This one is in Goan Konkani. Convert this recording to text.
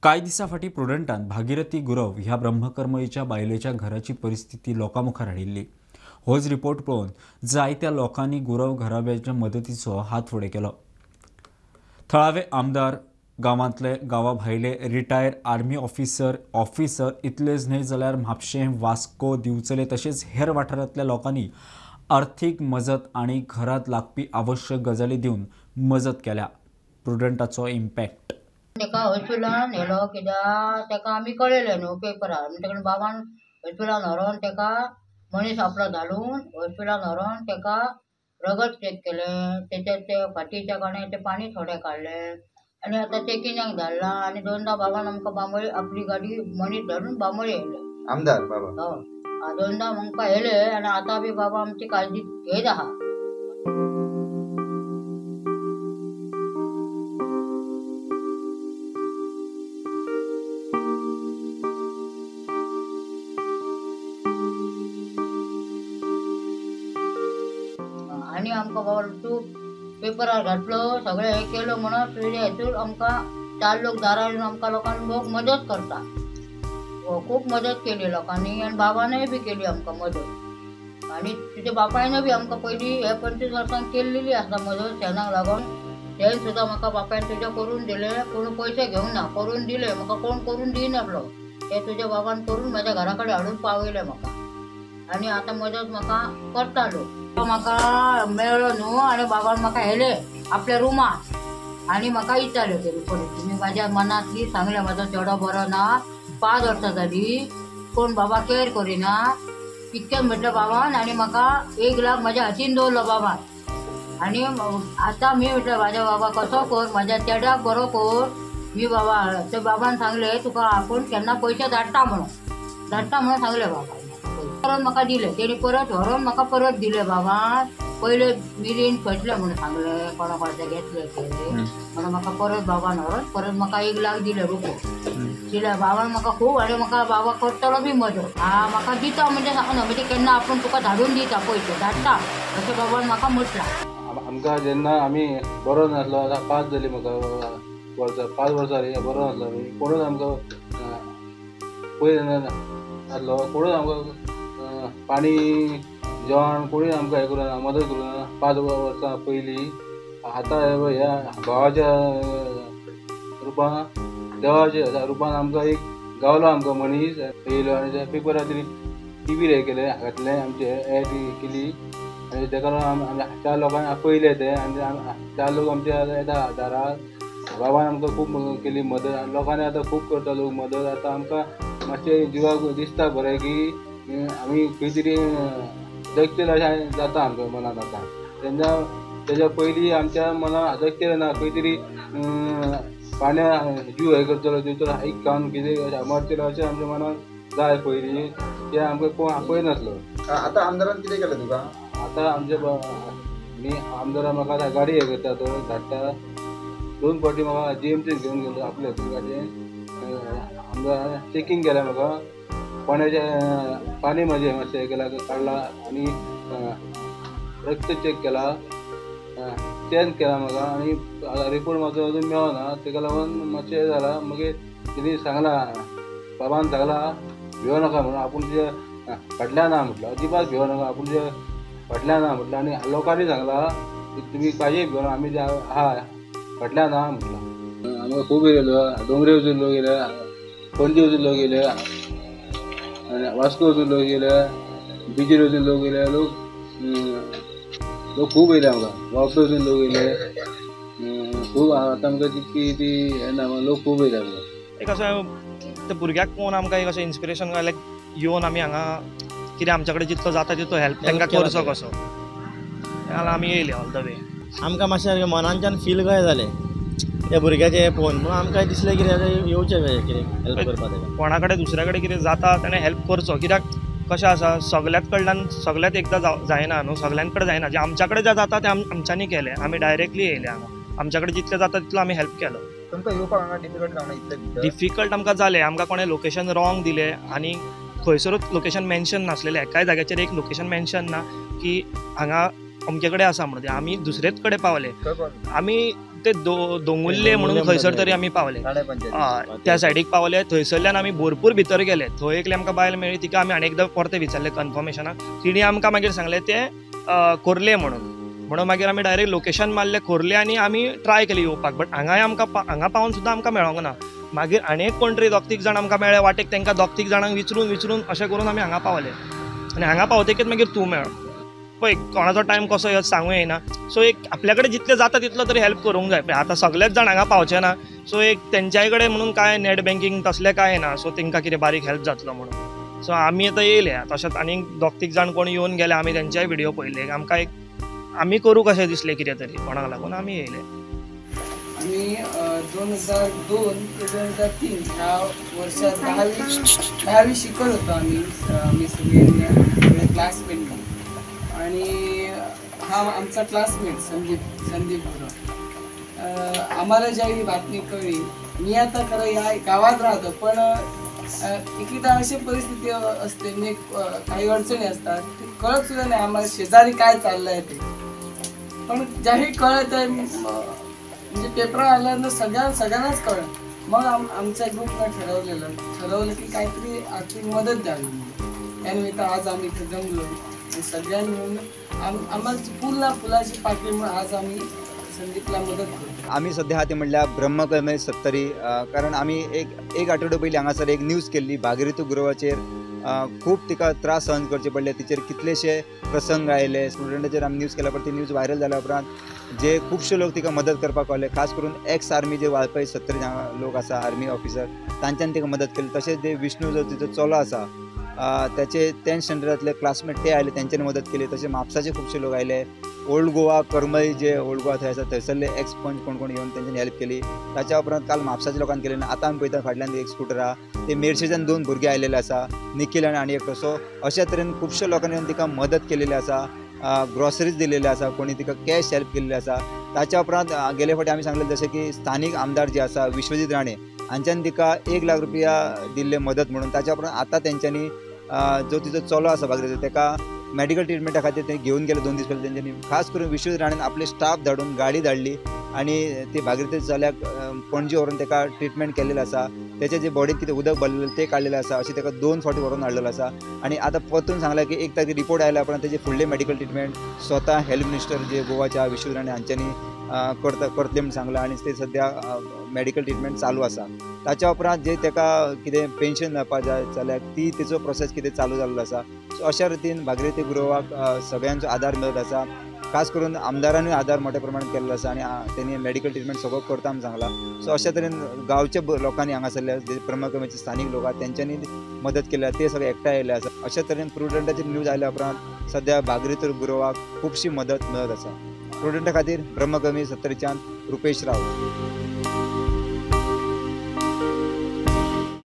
कांय दिसां फाटीं प्रुडंटान भागीरथी गुरव ह्या ब्रह्मकर्मईच्या बायलेच्या घराची परिस्थिती लोकां मुखार हाडिल्ली. होच रिपोर्ट पळोवन जायत्या लोकांनी गुरव घराब्याच्या मदतीचो हात फुडें केलो. थळावे आमदार, गांवांतले गांवा भायले रिटायर्ड आर्मी ऑफिसर इतलेच न्हय जाल्यार म्हापशें, वास्को, दिवचले तशेंच हेर वाठारांतल्या लोकांनी आर्थीक मजत आनी घरांत लागपी आवश्यक गजाली दिवन मजत केल्या. प्रुडंटाचो इम्पॅक्ट तेका हॉस्पिटलान व्हेलो कित्याक तेका आमी कळयलें न्हू पेपरार, म्हणटकीर बाबान हॉस्पिटलान व्हरोन तेका मनीस आपलो धाडून हॉस्पिटलान व्हरोन तेका रगत चॅक केलें, तेच्या ते फाटीच्या काणे तें पाणी थोडें काडलें आनी आतां चॅकिंगाक धाडलां. आनी दोनदां बाबान आमकां बांबोळे आपली गाडी मनीस धाडून बांबोळे येयले आमदार बाबा. हय, दोनदां आमकां येयले आनी आतां बी बाबा आमची काळजी घेत आहा. आनी आमकां बाबा तूं पेपरार घातलो सगळें हें केलो म्हणून तुजे हेतून आमकां चार लोक दारार येवन आमकां लोकांक लोक मदत करता. खूब मदत केली लोकांनी आनी बाबानय बी केली आमकां मदत. आनी तुज्या बापायनय बी आमकां पयलीं हे 25 वर्सांक केल्लेली आसा मदत शेणाक लागून. तें सुद्दां म्हाका बापायन तुज्या करून दिलें, कोण पयशे घेवंक ना, करून दिले म्हाका, कोण करून दिनासलो, तें तुज्या बाबान करून म्हाज्या घरा कडेन हाडून पावयलें म्हाका. आनी आतां मदत म्हाका करता लोक. म्हाका मेळ्ळो न्हू आनी बाबान म्हाका हेले आपल्या रुमांत आनी म्हाका विचारलें तेणी परिस्थिती. म्हाज्या मनांतली सांगलें म्हाजो चेडो बरो ना, 5 वर्सां जाली, कोण बाबा केअर करिना इतकें म्हटलें बाबान. आनी म्हाका 1 लाख म्हाज्या हातीन दवरलो बाबान. आनी आतां मी म्हटलें म्हाज्या बाबा कसो कर, म्हाज्या चेड्याक बरो कर. मी बाबा ते बाबान सांगलें तुका आपूण केन्ना पयशे धाडटा म्हणून, धाडटा म्हणून सांगलें बाबा. परत म्हाका दिले तेणी, परत व्हरोन म्हाका परत दिले बाबान. पयले मिरीन फसले म्हणून सांगलें, कोणा कोणाचे घेतले ते म्हणून म्हाका परत बाबान व्हरोन परत म्हाका 1 लाख दिले रुपये दिले बाबान म्हाका खूब. आनी म्हाका बाबा करतलो बी मदत, हा म्हाका दिता म्हणजे सांगना, म्हणजे केन्ना आपूण तुका धाडून दिता पयशे धाडटा अशें बाबान म्हाका म्हटलां. आमकां जेन्ना आमी बरो नासलो, आतां 5 जाली म्हाका वर्सां, 5 वर्सां बरो नासलो आमी, कोणूच आमकां पयर नासलो, कोणूच आमकां पाणी जेवण कोणूय आमकां हें करूं ना, मदत करूं ना 5 वर्सां पयलीं. आतां ह्या भावाच्या रुपान, देवाच्या रुपान आमकां एक गावलो आमकां मनीस येयलो आनी त्या पेपरार तेणी टिवीर हें केलें, घातलें आमचें एड केली आनी तेका लागून आमी 4 लोकांक आपयले ते आनी 4 लोक आमच्या येता दारार. बाबान आमकां खूब केली मदत आनी लोकांनी आतां खूब करता लोक मदत. आतां आमकां मातशें जिवाक दिसता बरें की आमी खंय तरी जगतले अशें जाता आमकां मनान. आतां तेन्ना तेज्या पयलीं आमच्या मनान जगतलें ना, खंय तरी पाण्या जीव हें करतलो दिवतलो एक खावन कितें मरतलो अशें आमच्या मनान जाय पयलीं, तें आमकां कोण आपयनासलो. आतां आमदारान कितें केलें तुका? आतां आमच्या आमी आमदारान म्हाका आतां गाडी हें करता, तो धाडटा. 2 फावटी म्हाका जीएमसीन घेवन गेलो आपले गाडयेन. आमदारान चॅकींग केलें म्हाका, पाण्याचें पाणी म्हजें मातशें हें केलां काडलां आनी रक्त चॅक केला, चॅन केला म्हाका. आनी रिपोर्ट म्हाजो अजून मेळना, तेका लागून मातशें हें जालां. मागीर तेणी सांगलां, बाबान सांगलां भिवो नाका म्हणून, आपूण तुज्या फाटल्यान ना म्हटलं, अजिबात भिवो नाका, आपूण तुज्या फाटल्यान ना म्हटलं. आनी लोकांनी सांगलां की तुमी कांय भिवो ना, आमी आहा फाटल्यान ना म्हटलं. आमकां खूब येयलो, दोंगरे वचून लोक येयले, पणजे वचून लोक येयले, आनी वास्को वचून लोक येयले, बिचीर वचून लोक येयले, लोक लोक खूब येयले आमकां, वापे वचून लोक येयले खूब. आतां आमकां तितकी ती येना, लोक खूब येयले आमकां. एक अशें त्या भुरग्याक पळोवन आमकां एक अशें इन्स्पिरेशन लायक येवन आमी हांगा कितें आमच्या कडेन जितलो जाता तितलो हेल्प तांकां करचो कसो, तेका लागून आमी येयले ऑल the way. आमकां मातशें मनांच्यान फील कशें जालें त्या भुरग्याचें पळोवन, म्हणून आमकां दिसलें कितें येवचें कितें हेल्प करपाक ताका. कोणा कडेन दुसऱ्या कडेन कितें जाता ताणें हेल्प करचो, कित्याक कशें आसा सगळ्यात कडल्यान सगळ्यात एकदां जायना न्हू, सगळ्यां कडेन जायना. जें आमच्या कडेन जें जाता तें आमच्यांनी केलें, आमी डायरेक्टली येयले हांगा, आमच्या कडेन जितलें जाता तितलो आमी हेल्प केलो. तुमकां येवपाक हांगा डिफिकल्ट जावना इतलें? डिफिकल्ट आमकां जालें, आमकां कोणें लोकेशन रॉंग दिलें आनी खंयसरूच लोकेशन मेन्शन नासलेलें, एकाय जाग्याचेर एक लोकेशन मेन्शन ना की हांगा अमके कडेन आसा म्हणून. आमी दुसरेच कडेन पावले, आमी ते दोंगुल्ले म्हणून खंयसर तरी आमी पावले, त्या सायडीक पावले. थंयसरल्यान आमी भरपूर भितर गेले. थंय एकली आमकां बायल मेळ्ळी, तिका आमी आनी एकदां परतें विचारलें कन्फर्मेशनाक. तिणी आमकां मागीर सांगलें तें खोर्ले म्हणून. म्हणून मागीर आमी डायरेक्ट लोकेशन मारलें खोर्ले आनी आमी ट्राय केली येवपाक, बट हांगाय आमकां हांगा पावून सुद्दां आमकां मेळोंक ना. मागीर आनी एक कोण तरी 2-3 जाण आमकां मेळ्ळे वाटेक, तांकां 2-3 जाणांक विचरून विचरून अशें करून आमी हांगा पावले. आनी हांगा पावतकीच मागीर तूं मेळ्ळो. पळय कोणाचो टायम कसो येत सांगू येना. सो एक आपल्या कडेन जितलें जाता तितलो तरी हेल्प करूंक जाय. आतां सगळेच जाण हांगा पावचे ना, सो एक तेंच्याय कडेन म्हणून कांय नॅट बँकींग तसलें कांय ना, सो तेंकां कितें बारीक हेल्प जातलो म्हणून. सो आमी आतां येयले. तशेंच आनीक 2-3 जाण कोण येवन गेले, आमी तेंच्याय व्हिडियो पळयले. आमकां एक आमी करूं कशें दिसलें कितें तरी कोणाक लागून आमी येयले. आमी 2002 ते 2003 ह्या वर्षात दहावी शिकत होतो आम्ही. आम्ही सगळे क्लासमेट आणि हा आमचा क्लासमेट संदीप गुरव. आम्हाला ज्यावेळी बातमी कळली, मी आता खरं या गावात राहतो, पण एकदा अशी परिस्थिती असते म्हणजे काही अडचणी असतात, ते कळत सुद्धा नाही आम्हाला शेजारी काय चाललं आहे ते. पण ज्यावेळी कळत आहे म्हणजे पेपर आल्यानंतर सगळ्यांनाच कळलं. मग आमच्या ग्रुपनं ठरवलं की काहीतरी आर्थिक मदत द्यावी. त्यानिमित्त आज आम्ही इथे जमलो आणि सगळ्यांनी मिळून आम्हाला पूर्ण फुलाची पाकळी म्हणून आज आम्ही संदीपला मदत करतो. आमी सद्या आहा ती म्हणल्यार ब्रह्मकर्मळी सत्तरी, कारण आमी एक आठवडो पयलीं हांगासर एक न्यूज केल्ली भागीरथी गुरवाचेर. खूब तिका त्रास सहन करचे पडले, तिचेर कितलेशे प्रसंग आयले. स्टुडंटाचेर आमी न्यूज केल्या उपरांत ती न्यूज व्हायरल जाल्या उपरांत जे खुबशे लोक तिका मदत करपाक पावले. खास करून एक्स आर्मी जे वाळपय सत्तरी लोक आसा, आर्मी ऑफिसर, तांच्यान तिका मदत केली. तशेंच जे विष्णू जो तिचो चलो आसा त्याचे 10th स्टँडर्डांतले क्लासमेट ते आयले, तेंच्यांनी मदत केली. तशें म्हापसाचे खुबशे लोक आयले. ओल्ड गोवा करमळी जे ओल्ड गोवा थंय आसा थंयसरले एक्स पंच कोण कोण येवन तेंच्यांनी हेल्प केली. ताच्या उपरांत काल म्हापसाच्या लोकांनी केली. आतां आमी पळयता फाटल्यान एक स्कुटर आहा, ते मेरशेच्यान 2 भुरगे आयलेले आसा, निखील आनी एकटो. सो अशा तरेन खुबशे लोकांनी येवन तिका मदत केलेली आसा, ग्रॉसरीज दिलेले आसा, कोणी तिका कॅश हेल्प केल्ली आसा. ताच्या उपरांत गेले फावटी आमी सांगलें जशें की स्थानीक आमदार जे आसा विश्वजीत राणे हांच्यान तिका 1 लाख रुपया दिल्ले मदत म्हणून. ताच्या उपरांत आतां तेंच्यांनी जो तिचो चलो आसा भागीरथी तेका मेडिकल ट्रिटमेंटा खातीर ते घेवन गेले 2 दीस पयलीं. तेंच्यांनी खास करून विश्वजीत राणेन आपले स्टाफ धाडून गाडी धाडली आनी ते भागीरथी चल्याक पणजे व्हरून तेका ट्रिटमेंट केलेलें आसा. तेच्या जे बॉडीत कितें उदक भरलेलें तें काडलेलें आसा. अशें तेका 2 फावटी व्हरून हाडलेलें आसा. आनी आतां परतून सांगलां की 1 तारखेर रिपोर्ट आयल्या उपरांत तेजे फुडले मेडिकल ट्रिटमेंट स्वता हेल्थ मिनिस्टर जे गोवाच्या विश्वजीत राणे हांच्यांनी करतले म्हूण सांगलां आनी ते सद्या मेडिकल ट्रिटमेंट चालू आसा. ताच्या उपरांत जे तेका कितें पेन्शन मेळपाक जाय जाल्यार ती तेचो प्रोसेस कितें चालू जाल्लो आसा. सो अशा रितीन भागीरथी गुरवाक सगळ्यांचो आदार मेळत आसा. खास करून आमदारानूय आदार मोठ्या प्रमाणात केल्लो आसा आनी तेणी मेडिकल ट्रिटमेंट सगळो करता म्हूण सांगलां. सो अशा तरेन गांवच्या लोकांनी हांगासरल्या जे ब्रह्मकर्मळीचे स्थानीक लोक आसा तेंच्यांनी मदत केल्या, ते सगळे एकठांय आयिल्ले आसा. अशा तरेन प्रुडंटाचेर न्यूज आयल्या उपरांत सद्या भागीरथी गुरवाक खुबशी मदत मेळत आसा. प्रुडंटा खातीर ब्रह्मकर्मळी सत्तरीच्यान रुपेश रावत.